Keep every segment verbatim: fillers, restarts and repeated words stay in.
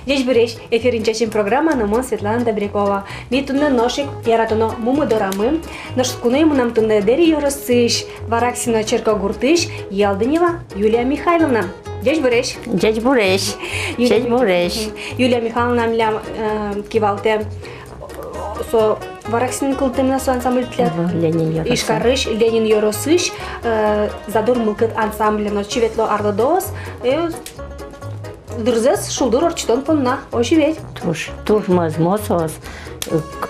Ӟечбуресь! Эфирын «Чечым» программа но мон, Светлана Добрякова. Ми туннэ нош ик яратоно мумы дорамы. Нош куное мынам туннэ Дэри ёросысь Вараксино черкогуртысь Елдынева Юлия Михайловна. Ӟечбуресь! Ӟечбуресь! Юлия Ӟечбуресь! Михайловна. Юлия Михайловна милям, э, кивалтэ, со Вараксинын кылдытэмын-а со ансамбль тӥляд? Ага, Ленин ёросысь. Ижкарысь, Ленин ёросысь, э, «Задор мылкыд» ансамбль но. Отчы ветло арлыдоос, э, дырзэс шулдыр ортчытон понна. Озьы ведь? Туж, туж мӧзмо соос.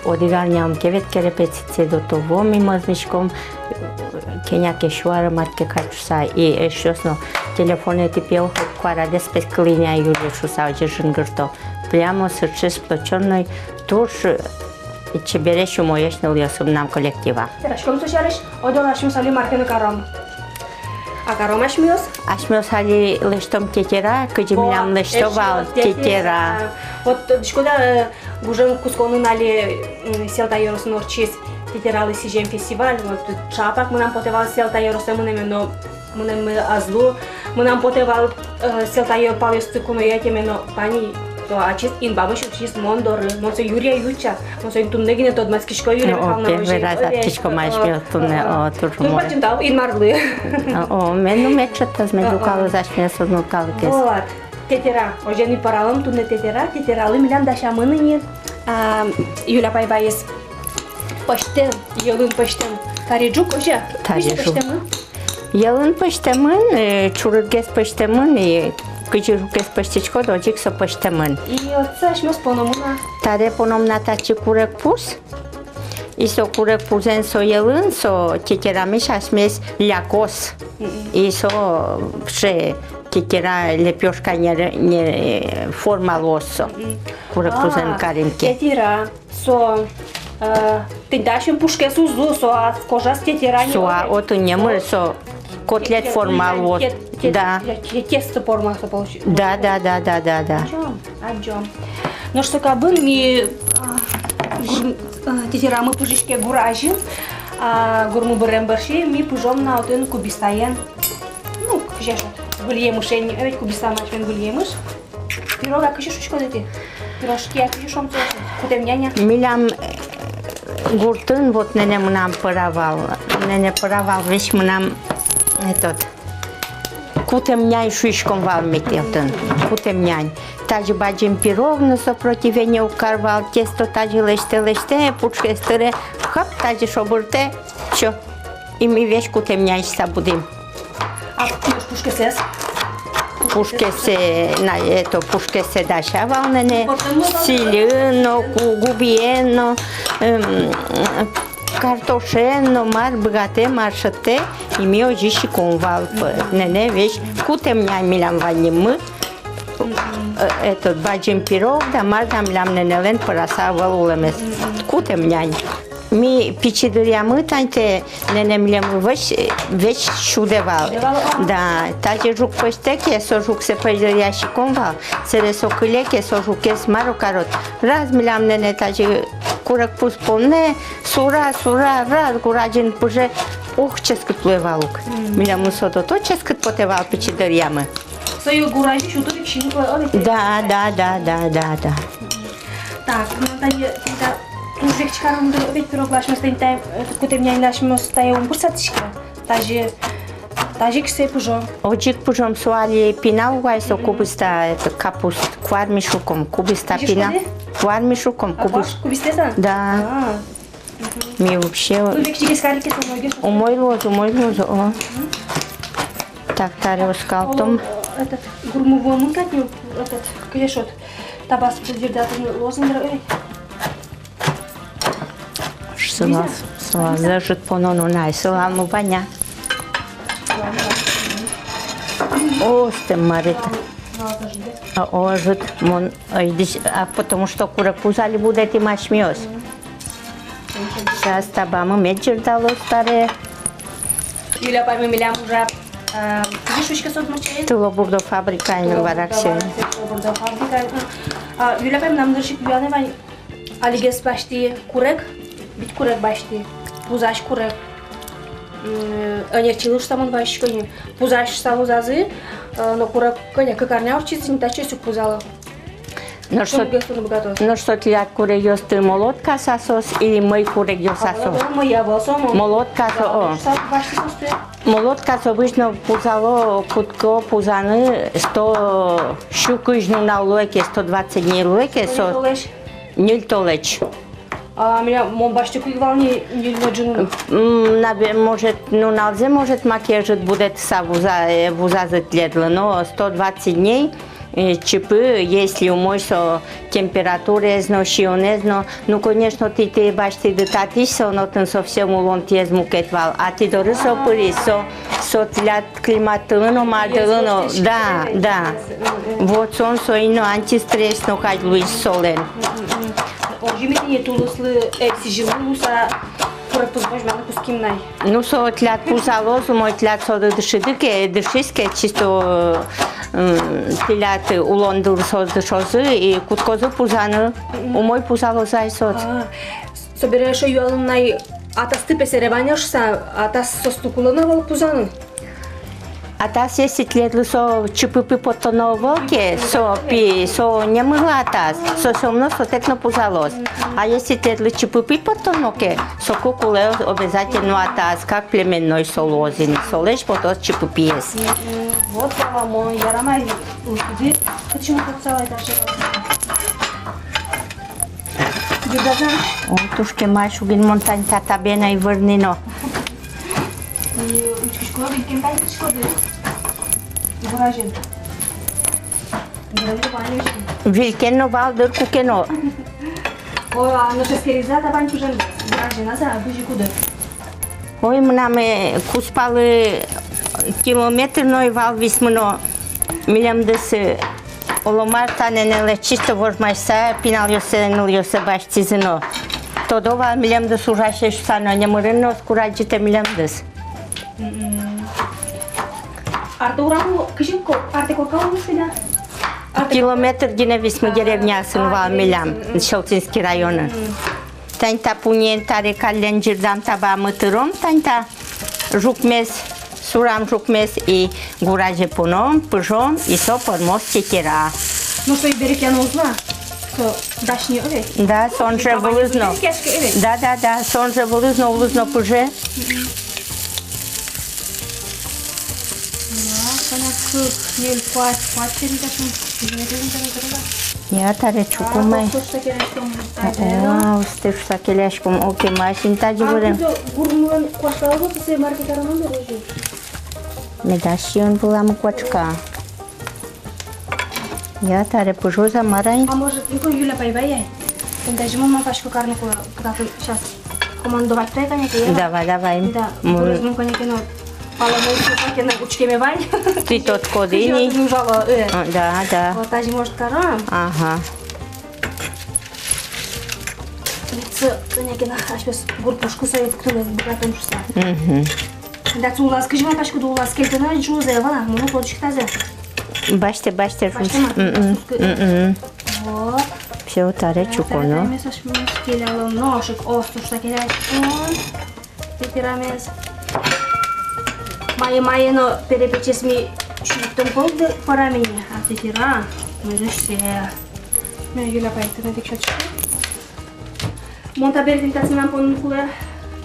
Одӥг арня ум ке ветлэ, ке репетицие, до того ми мӧзмиськом, кӧня ке сю ар мар ке кадь шуса. И эшъёс но телефонэ тӥ, пе, ох, куарадэс, пе, кылӥд ини, Юля, шуса, озьы жингырто. Прямо сыӵе сплочённой, туж, э, чебересь, умоесь нылъёс мынам коллектива. Вераськом со сярысь, ойдолэ асьмеос али мар ке но каром. А каром асьмеос? Асьмеос али лэсьтом тетера, кызьы милям лэсьто вал тетера. Вот, э, дышкода, э, гужем кутсконын али, м, Сьӧлта ёросын ортчиз тетералы сӥзем фестиваль. Вот, э, чапак мынам потэ вал Сьӧлта ёросэ мынэме, но мынэме ӧз лу. Мынам потэ вал, э, Сьӧлта ё-, палъёсты куноятӥме, но тани со ачиз инбамысь ортчиз мон доры. Мон сое юри ӧй утча. Мон соин туннэ гинэ тодматскисько, Юлия Михайловна. О, первый раз адӟиськом асьмеос туннэ. О, туж умой. Туж бадӟым тау Инмарлы. О, о, мед, ну, мед сётоз, мед люкалоз асьмеос удмурт калыкез. Вот. Тетера. Озьы ини, пӧралом туннэ тетера. Тетералы милям дасямын ини, а, Юля апай ваиз, пӧзьтэм, йӧлын пӧзьтэм тариджук, озьы-а? Тариджук. Кызьы пӧзьтэмын? Йӧлын пӧзьтэмын, э, чурытгес пӧзьтэмын, и кызьы жуггес пӧзьтӥськод, озьы ик со пӧзьтэмын. И отчы асьмеос поном на. Таре поном на татчы курегпуз. И со курегпузэн, со йӧлын, со тетерамес асьмеос лякоз. Мгм. И со, ше, тетера, лепёшка, не, не форма луоз со. Мгм. Курегпузэн карим ке. А, тетера. Со, э, тӥни таӵе пушкез уз лу, со, а, кожаз тетера ни. Со, а, отын нимыз, со котлет форма луоз. Те-, те-, да. Те-, те-, тесто форма со получи-. Да, да, да, да, да, да. Адӟом, адӟом. Нош со кабын ми, а, гур-, а, тетерамы пыжиське гур азьын, а, гурмы бырем бӧрсьы ми пыжом на отын кубистаен. Ну, кызьы шуод, выль емышен, э, ведь кубиста мачмен выль емыш. Пирог-а кызьы шуиськоды тӥ? Пирожки-а кызьы шуом тӥ? Кутэмнянь-а? Милям, э, гуртын вот нэнэ мынам пӧра вал. Нэнэ пӧра вал весь мынам, этот, кутэмнянь шуиськом вал ми отын. Кутэмнянь. Тазьы бадӟым пирог но сопротивление уг кар вал. Тесто тазьы лэсьтэ, лэсьтэ, пушкез тыре, хап, тазьы шобыртэ, всё. И ми весь кутэмнянь шуса будӥм. А пушкесэз? Пушкесэ, на, это, пушкесэ дася вал нэнэ, сӥльын но, ку-, губиен но, эм, картошен но, мар быгатэ, мар шедьтэ, и ми озьы сиськом вал, п-, нэнэ весь кутэмнянь милям вань нимы. Э, этот, бадӟым пирог да мар да милям нэнэлэн пӧраса ӧвӧл улэмез. Кутэмнянь. Ми пичи дыръямы тань тэ нэнэ милемлы весь, весь сюдэ вал. Сюдэ вал, а? Да, тазьы жуг пӧзьтэ ке, со жугсэ пӧзь дыръя сиськом вал, сэре со кыле ке, со жуггес мар карод. Раз милям нэнэ тазьы курегпуз понэ, сура, сура, раз гур азьын пыже, ох, ческыт луэ вал ук. Мгм. Милемлы со то-то ческыт потэ вал пичи дыръямы. Сое гур азьын сюдо ик сиыны кулэ, о, ведь? Да, да, да, да, да, да. Так, ну, тани, тани, та, ну, векчи карон дыр, ведь пирог ласьмес тани, та, э, кутэмнянь ласьмес тае ум пырсатӥське. Тазьы, тазьы ик сое пыжом. Озьы ик пыжом, со али пинал угось, со кубиста, это, капуст, куарми шуком, кубиста пинал. Кызьы шукоды? Куарми шуком, кубис-. А, куарми кубистаез-а? Да. А. Мгм. Ми вообще. Ну, векчигес кариське, умой гес. Умой луоз, умой луоз, о. Мгм. Так, таре оскалтом. О, этот, гурмы вуэмын кадь ни, этот, кызьы шуод, табаско дыръя татын луоз ини, ой. Сылал, сылал ӧжыт поно но на, сылал но вань-а? О, стэм марет. О, ӧжыт, мон, ой, дӥсь, а потому что курегпуз али будэтӥм асьмеос. Сейчас табамы мед ӟырдалоз таре. Юля апаймы милям ужа, э, кызьы шуиське со удмурт сямен? Тылобурдо фабрикаын, Вараксиын. Тылобурдо фабрикаын. А, Юля апай, мынам дыр ик юанэ вань. Алигес басьтӥ курег, вить курег басьтӥ, пузась курег. М, ӧнерчилы шуса мон вазисько ини. Пузась шуса вузазы, э, но курег кӧня, кык арня ортчиз ини, татчы ӧз ук пузалэ. Нош со, нош со тӥляд курегъёсты молоткаса соос или мӧй курегъёса со? Молоткаса, о. Молоткаса выжно пузало, кутско пузаны сто, сю кызь нунал луэ ке, сто двадцать дней луэ ке, со ньыль толэзь. А, милям, мон басьтыку ик вал ни ньыль но ӝыны. М, набе-, может, нуналзэ, может, маке ӧжыт будэтыса вуза-, э, вузазы тӥледлы, но сто двадцать дней, э, чипы, если умой со температураез но, сиёнэз но, ну, конечно, тӥ, тӥ басьтӥды татысь, со но отын совсем улонтӥез мукет вал, а тӥ доры со пыриз, со, со тӥляд климатылы но, мардылы но, да, да. Вот со но, соин но антистресс но кадь луиз солэн. Озьы ми тӥни тулыслы, э, сӥзьыллы луыса, курегпуз возьманы кутским на ай. Ну, со тӥляд пузалоз, умой тӥляд соды дышиды ке, дышиз ке, чисто, м, тӥляд улондылы соос дышозы, и кутскозы пузаны, умой пузалозы ай соос. А, собере эшшо юалом на ай, атасты пе сэре вань-а шуса, атас соосты кулэ на вал пузаны? Атас, если тӥледлы со чипы-пи поттоно ӧвӧл ке, со пи, со немырлы атас, со сомно, сотэк но пузалоз. А если тӥледлы чипы-пи поттоно ке, соку кулэ обязательно атас, как племенной со луоз ини, солэсь потоз чипы-пиез. Вот валамон, ярам ай, ушкыды, почему как салай даже. О, туж кема, шугин мон тань та табеен ай вырны но. И учкисько, виль кен тань учкиськоды. Гуразен. Гуразен вань ужен. Виль кен но вал дыр, ку ке но. О, а нош эскеризы-а табань пыжен гуразен-а, за, быжы кудыр? Ой, мынам, э, кузпалы километр но ӧй вал висмы но, милемдыс, э, оломар та нэнэлэ чисто вожмасьса, пиналъёссэ, нылъёссэ басьтӥзы но. Тодо вал, милемдыс ужасесь шуса но, номырын но ӧз курадӟытэ милемдыс. Мгм. Артэ урам кызьы ко-, артэ корка улӥськоды-а? Артэ километр гинэ висмы, а, деревнясын, а, вал милям, мгм, Щелчинский районын. Мгм. Тань та пуньыен таре каллен ӟырдам табамы тыром, тань та жукмес, сурам жукмес, и гуразе пуном, пыжом, и со пӧрмоз тетера. Ну что, и берекъяно уз луы? Со дась ни, ӧвӧл? Да, со ӵоже вылыз но. Берекъяське, ӧвӧл? Да, да, да, со ӵоже вылыз но, улыз но пыже. Мгм. Я, таре чуком ай. О, усьтӥ шуса келяськом. Окей, машин тазьы вырем. Меда сиён вылам куашка. Я, таре пыжоз-а, мар-а ини? А может, ну-ка, Юля, бай-бай. Тӥни тазьы мон малпасько карыны кулэ, кытын сейчас командовать-а, кӧня ке, я? Давай, давай. Да, мон кӧня ке но палэнэ, кӧня ке но учкеме вань. Тӥ тодӥськоды ини. Кызьы отын ужало, э. А, да, да. Вот тазьы, может, каром. Ага. Витьсэ, кӧня ке но, асьмеос гур пушкы сое пуктыны быгатом шуса. Мгм. Да, со улаз кызьы, малпаськоды, улаз кельтыны ӝуоз-а, вала, мыно, кочкытаз-а? Басьтэ, басьтэ, басьтэ, ӝуоз. Мгм. Мгм. Вот. Всё, таре чуконо. Таре мес асьмеос келялом. Нош ик ӧз туж та келяськон. Тетерамес. Мае-мае но перепечез ми сюдтом, кольдэ пӧрам ини, а тетера нырысьсэ. Ну, Юля, пайтыны тӥ чотчы. Мон табере тӥни татчы мынам поныны кулэ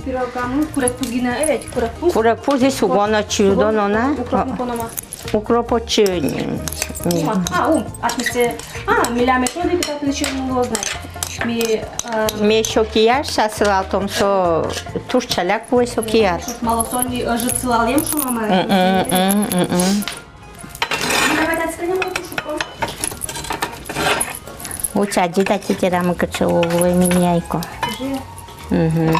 пирогамы, курегпуз гинэ, э, ведь, курегпуз. Курегпуз и сугоно, чиудоно на. Укроп но поном-а? Укроп отчы. А, ум, асьмеос, а, милям эшшо одӥг татын ещё луоз на. Ми, э, ми ещё кияр сылалтом, со туж ӵаляк вуэ со кияр. Малы со ни ӧжыт сылалем шуом-а? М-м-м. Учкы, адӟид-а, тетерамы кыӵе уло, мини айко. Мгм.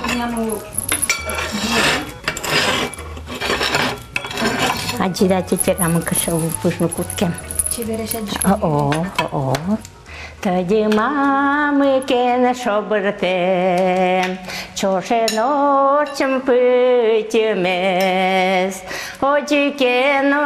Адӟид-а, тетерамы кыӵе уло, пыжны кутскем. О-о, о-о. Тӧдьы мамыкен шобыртэм, ӵошен ортчем пытьымез. Озьы ке но,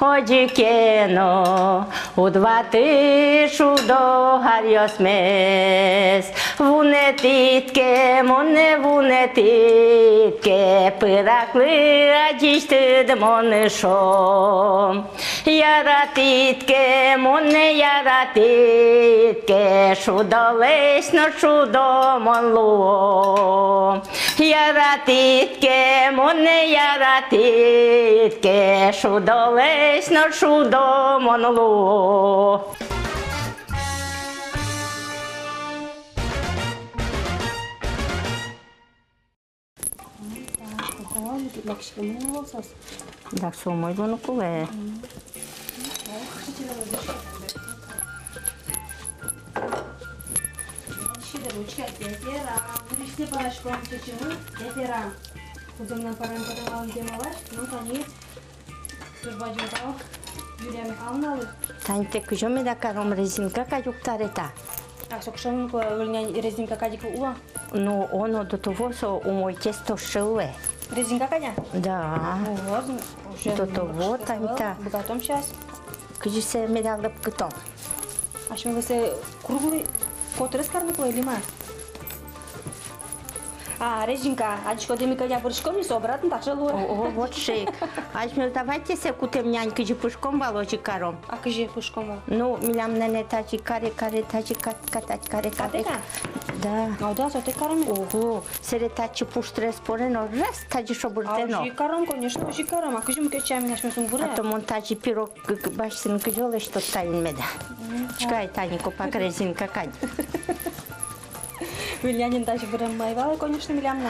Озьы ке но уд ваты шудо аръёсмес, вунэтӥд ке монэ, вунэтӥд ке, пыраклы адӟисьтыд мон, шуом. Яратӥд ке монэ, яратӥд ке, шудолэсь но шудо мон луо. Яратӥд ке монэ, яратӥд ке, шудолэсь но шудо мон луо. Дак со умой луыны кулэ. Кудзэ мынам пӧрам потэ вал, ке малась, но тани. Туж бадӟым тау Юлия Михайловналы. Тани тэ кызьы меда каром, резинка кадь уг таре та. А со кыӵе ке выль нянь, резинка кадь ик уло? Ну, оно до того со умойтэс тошшылэ. Резинка кадь-а? Да. Ого, ну, уже до того тани та. Быгатом сейчас. Кызьы сое меда лӧпкытом? Асьмелы сое круглый котырес карыны кулэ или мар? А, резинка. Адӟиськоды, ми кӧня пырыськом, и со обратно так же луэ. О, о, вот шик. Асьмелы давайте сое кутэм нянь, кызьы пушком вал, озьы каром. А кызьы пушком вал? Ну, милям нэнэ тазьы каре, каре, тазьы кат-, катать каре, каре. Катэ-а? Да. А, да, сотэк каром. Ого, сэре татчы пуштрес поре но, раз, тазьы шобыртэ но. А, озьы каром, конечно, озьы каром. А кызьы мукет сямен асьмеос ум выре? А то мон тазьы пирог к-, к-, басьтыны кызьы лэсьто таин меда. Мгм. Чкай, тани копак резинка кадь. Выль няньын тазьы бырем ай вал, конечно, милям но.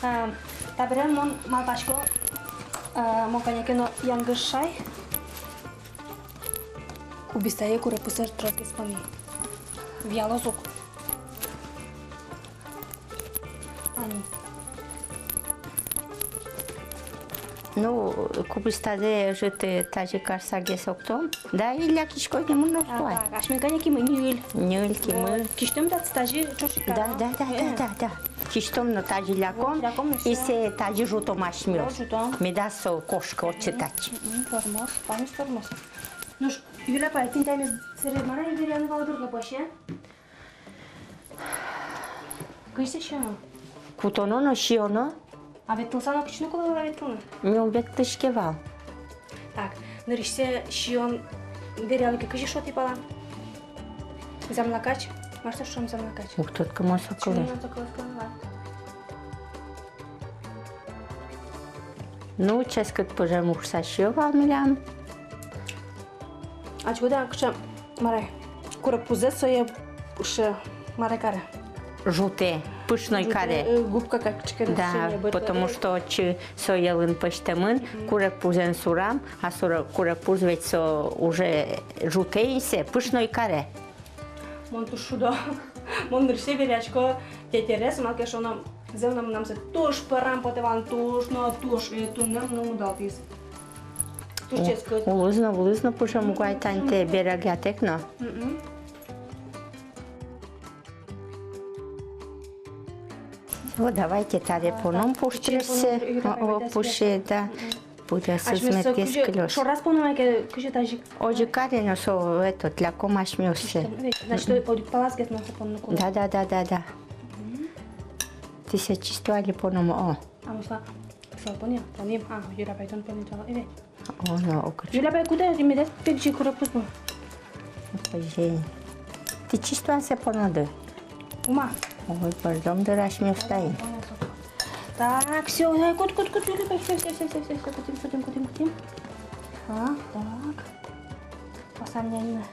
А, табере мон малпасько, а, мон кӧня ке но янгыш шай. Кубистае курегпуз тросгес пони. Виялоз ук. Ани. Ну, кубистаез ӧжыт, э, тазьы карсагес октом. Да, и лякиськод ни, мыноз куай. А, так, асьмелэн кӧня кимы? Ньыль. Ньыль кимы. Вот. Кисьтом татчы тазьы ӵошик. Да, да, да, да, да, да. Кисьтом но тазьы ляком. Вот, ляком но и всё. Сое тазьы ӝутом асьмеос. Вот, ӝутом. Медаз со кошкы отчы татчы. Мгм, пӧрмоз, пӧрмоз, пӧрмоз. Ну, ш-, Юля апай, тӥни тани сэре мар-а, ивор яны вал дыр но, пӧсь-а? Кызьы сиёно? Кутоно но сиёно. А ветлыса но кытчы но кулэ вал-а ветлыны? Ми ум ветлӥське вал. Так, нырысьсэ сиён веръяло ке, кызьы шуо тӥ пала? Замлакач? Мар со шуом, замлакач? Уг тодӥськы мон со кылэз. Чуньян со кылэз кылын вал. Ну, ческыт пыжем укса сиё вал милям. Адӟиськод-а, кыӵе, мар-а, курегпузэз сое, кыӵе, мар-а, каре. Ӝутэ, пышной каре. Ӝутэ, э, губка кадь кыӵе ке но. Да, потому что отчы со йӧлын пӧзьтэмын, мгм, курегпузэн сурам, а суре-, курегпуз ведь со уже ӝутэ ини сое, пышной каре. Мон туж шудо. Мон нырысьсэ веръясько тетерез, малы ке шуоно, зэм но мынам сое туж пӧрам потэ вал, туж но туж, э, туннэ мыным удалтӥз. Туж ческыт. Улӥз но, улӥз но пыжем ук ай тани, тэ берегъятэк но. Мгм. Всё, давайте таре поном пуштресэ. О, пуше, да. Пудо асьмеос сызмет со кызьы, кылёз. Шораз поном-а ке, кызьы тазьы? Озьы каре но со, этот, ляком асьмеос сое. Значит, одӥг палаз гес но со понны кулэ. Да, да, да, да, да. Мгм. Тӥ сое чисто али поном, о. А мусла со пони, поним, а, Юля апай, тон пони, тон, эве. О, но, окей. Юля апай, куда ты меда пегӟи курегпуз бу? Пегӟи. Тӥ чисто сое поноды. Ума. Ой, пӧрдом дыр асьмеос таин. Так, всё, ой, кут, кут, кут, Юля, всё, всё, кутӥм, кутӥм, кутӥм, кутӥм. А, так. Пасам няньме.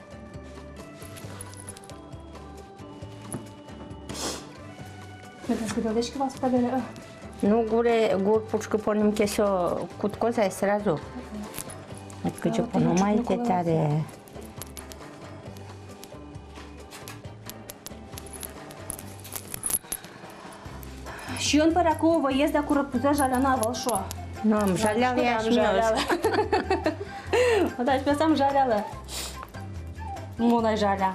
Медаз гыдалэсь ке вал со табере, а? Ну, гуре, гур пушкы поным ке, со кутскоз ай сразу. Мгм. Кызьы поном ай тӥ таре. Сиён пӧраку вӧез да курегпузэз жаляно ӧвӧл, шуо. Но, ӧм жалялэ асьмеос. Вот асьмеос ӧм жалялэ. Мон ай жаля.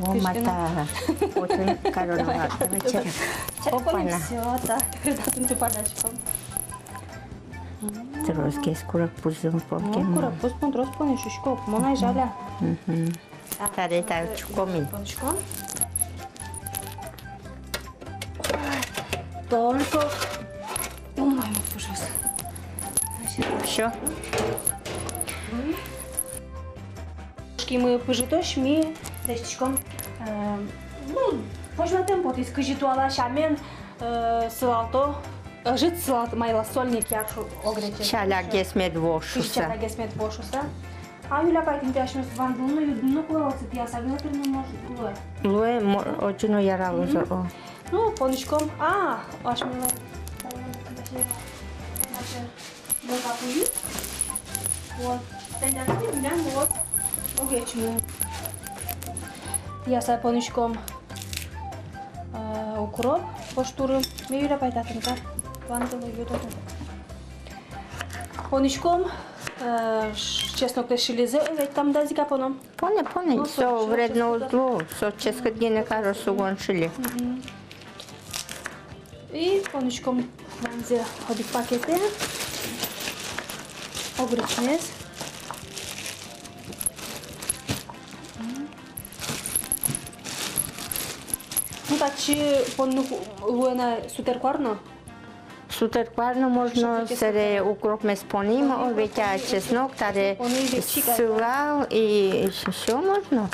О, кышкано. Мата. Отын кароно. Давайте. Опа-на. Всё, так. Татын тупадаськом. Тросгес курегпуз но понӥськом. О, курегпуз пон трос понӥ, шуисько, мон ай жаля. Мгм. Таре та учком ини. Понӥськом. Только. Ой, мама, ужас. Всё. Кошкимы пыжытозь, ми лэсьтӥськом, э, ну, возьматэм потӥз, кызьы туала сямен, э, сылалто, ӧжыт сылалто, малосольный кияр шуо греческий. Чалякгес мед вуоз шуса. Чалякгес мед вуоз шуса. А, Юля апай, тӥни асьмеос вандылыны, юдыны кулэ вал, сыӵе тӥяса гинэ тырмымон луэ. Луэ, мо-, озьы но яралоз, о. Ну, понӥськом. А, асьмелэн. Вот. Тӥни асьмелэн милям луоз огечмы. Тӥяса понӥськом, э, укроп, вож турым. Ме, Юля апай, татын кар. Вандылы, юдоды. Понӥськом, э, ш-, чесноктэс шылизы, э, ведь там тазьы ик поном. Понэ, понэ, ну, со вредно уз лу, со ческыт гинэ кароз сугон шыле. Мгм. И понӥськом ваньзэ одӥг пакетэ. Огуречмес. Ну, татчы понны ку-, луэ на сутэр куар но. Сутэр куар но можно, сэре укропмес понӥм, о, ведь, а чеснок, таре сылал и всё можно.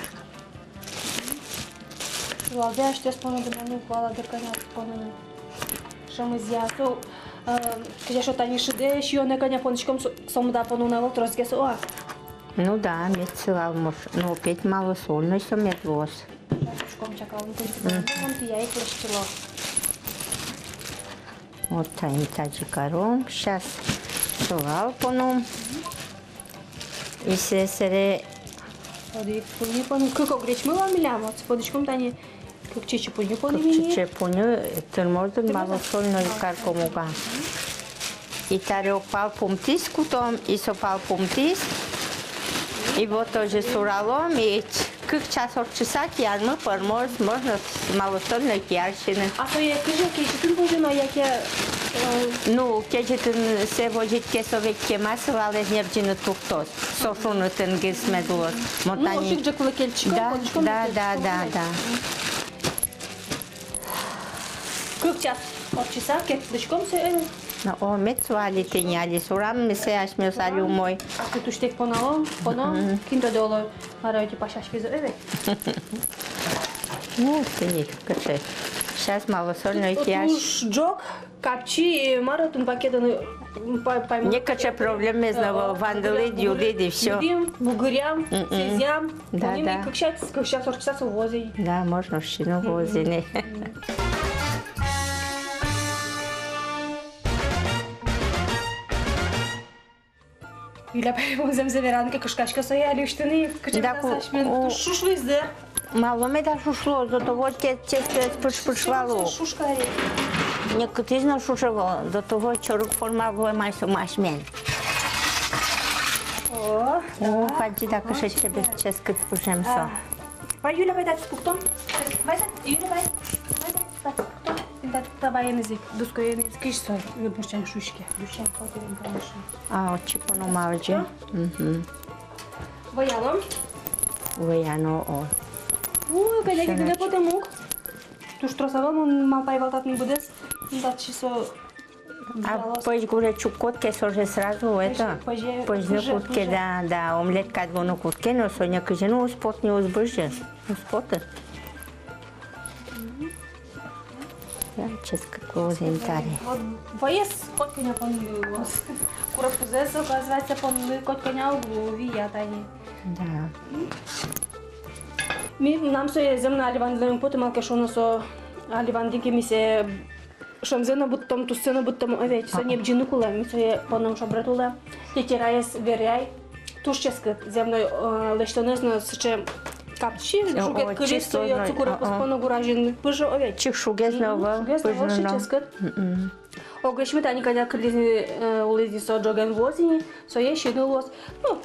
Сылалзэ асьтэос поно гинэ, ну, куала дыр кӧня поно. Шӧмызъя, со, э, кызьы шуо, тани шыдэ сиёнэ кӧня понӥськом, со-, сомында поно на ӧвӧл, тросгес, о. Ну да, мед сылал муш, но опять малосольный со мед луоз. Шуком чакалом, кызьы ке, мгм, тӥяй курыштыло. Вот тани тазьы каром. Сейчас сылал поном. И сэ-, сэре одӥг пуньы поном. Кык огуречмы вал милям, вот понӥськом тани кык чечы пуньы поном ини. Кык чечы пуньы, тырмоз дыр, малосольный карком уга. И таре ог пал пумтӥз кутом, и со пал пумтӥз. И вот тоже суралом, и кык час ортчыса киярмы пӧрмоз, можно малосольный кияр сиыны. А сое кызьы, кезьытын возё но, яке, э, ну, кезьытын сое возить ке, со ведь кема сылалэз небӟыны туртоз. Со шунытынгес мед луоз. Ну, тани озьы ик ӝӧк вылэ кельтӥськом, да, да, да, да. Кык час ортчыса керттӥськом сое. Ну, о, мед со али тӥни, али сурам ми сое, асьмеос али умой. А со тусьтэк поналом, поном, мгм, кин тодэ, оло, мар-а, ӧти пасяськиз, э, ведь. Ну, тӥни, кыӵе. Сейчас малосольный кияр. Туж ӝог, капчи, мар-а, тунпаке даны, м, па-, паймон. Некыӵе проблемаез но ӧвӧл, э, вандылӥд, юлӥд и всё. Юлӥм, бугыръям, мгм, сезъям. Да, да. Кык час, кык час ортчыса со вуоз ини. Да, можно шуыны, вуоз ини. Мгм. Юля апай, мон зэмзэ вераны ке, кышкасько сое али усьтыны, кыӵе да ку-, асьмелэн у-, туж шушлӥз, да? Малы меда шушло, зато вот те-, тестэз пыш-пыш вал ук. Шуш каре. Некытӥз но шуш ӧвӧл, зато вот чорыг форма вуэ, май со асьмелэн. О, о, да. Кадь да, кышечке бес ческыт пыжем со. А. Вай, Юля апай, татчы пуктом. Вай, Юля апай. Вай, татчы пуктом. Та-, табаеныз ик, дускоеныз ик, кызьы со, бурчань шуиське. Бурчань, потерем, конечно. А, отчы поном, а, отчы. Всё? Мгм. Вӧялом. Вӧяно, о. Ой, кӧня ке гинэ потэм ук. Туж трос ӧвӧл, мон малпай вал татын быдэс. Татчы со. А пӧсь гуре чуккод ке, со же сразу это, пӧзьы, пӧзьы, пӧзьы кутске, пӧзьы. Да, да, омлет кадь луыны кутске, но со нокызьы но уз пот ни, уз бызьы, уз поты. Я, ческыт луоз ини таре. Вот вӧез котькӧня понны луоз. Курегпузэз, оказывается, понны котькӧня уг лу, вия тани. Да. Ми, мынам сое зэм но али вандылэме уг поты, малы ке шуоно, со али вандӥм ке, ми сое шӧмзэ но быдтом, туссэ но быдтом, а ведь со небӟыны кулэ, ми сое поном шобрет улэ, тетираез, веръяй, туж ческыт, зэм но, э, лэсьтонэз но сыӵе капчи, о, шугет кылиз, сое курегпуз поно гур азьын пыжо, а ведь. Чик шугез но ӧвӧл, шугез но ӧвӧл, пыжоно. Ческыт. Мгм. Огуречмы тани кӧня кылиз ни, э, улӥз ни, со ӝоген вуоз ини, сое сиыны луоз. Ну,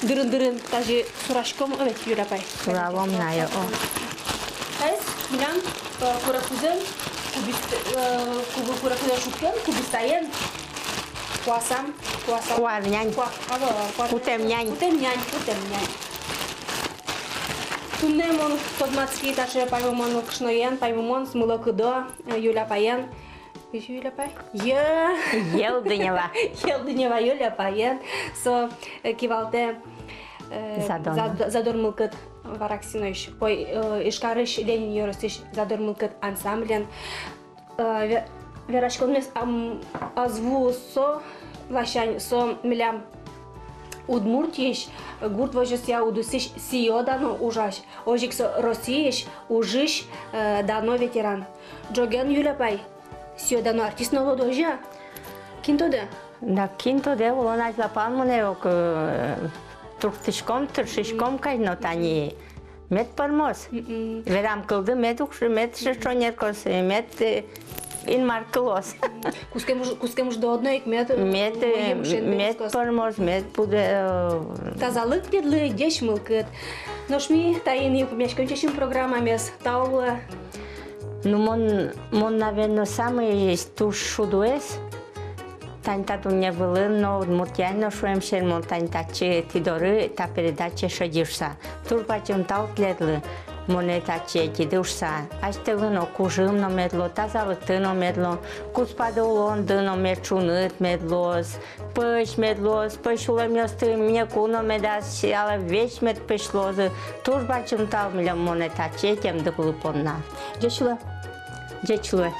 дырын-дырын тазьы сураськом, а ведь, Юля апай. Суралом на, о. Таиз милям, э, курегпузэн, кубист-, э, кубы-, курегпузэн шуккем, кубистаен. Куасам, куасам. Куар нянь. Куа-, а, вот, куар-, кутэм нянь. Кутэм нянь, кутэм нянь. Туннэ мон тодматски таӵе паймымон кышноен, паймымон, мылокыдо, э, Юля апаен. Ещё Юля апай? Йӧ. Елдынева. Елдынева Юля апаен. Со, э, кивалтэ, э, Задор. Зад-, Задор мылкыд Вараксиноысь. Ой, э, Ижкарысь, Ленин ёросысь Задор мылкыд ансамблен. Э, ве-, вераськонмес, ам, ӧз вуы со ласянь, со милям Удмуртиысь гурт возёсъя удысысь сӥё-дано ужась, озьы ик со Россиысь ужысь, э, дано ветеран. Ӝоген, Юля апай, сӥё-дано артист но луод, озьы-а? Кин тодэ? Да кин тодэ, улон азьлапал мынэ ук, э, турттӥськом, тыршиськом кадь но, тани мед пӧрмоз. Мгм. Верам кылды мед укшы, мед шы шонер косэ, мед, э, Инмар кылоз. Кутскем уж-, кутскем ужды одно ик мед, мед, э, мед пӧрмоз, мед будэ, э. Тазалык тӥледлы, ӟеч мылкыд. Нош ми таин йылпумъяськон часим программамес. Тау луэ. Ну, мон, мон, наверно, самый туж шудоез. Тани та дунне вылын но, Удмуртиын но шуэм сярысь, мон тани татчы, тӥ доры та передачае шедьтӥ шуса. Туж бадӟым тау тӥледлы, монэ татчы ӧтиды шуса. Асьтэлы но кужым но мед луоз, тазалыкты но мед луоз, куспады улонды но мед шуныт мед луоз, пӧсь мед луоз, пӧсь улэмъёсты минеку но медаз сялэ, весь мед пӧсь луозы. Туж бадӟым тау милям монэ татчы ӧтемды вылы понна. Ӟеч луэ. Ӟеч луэ.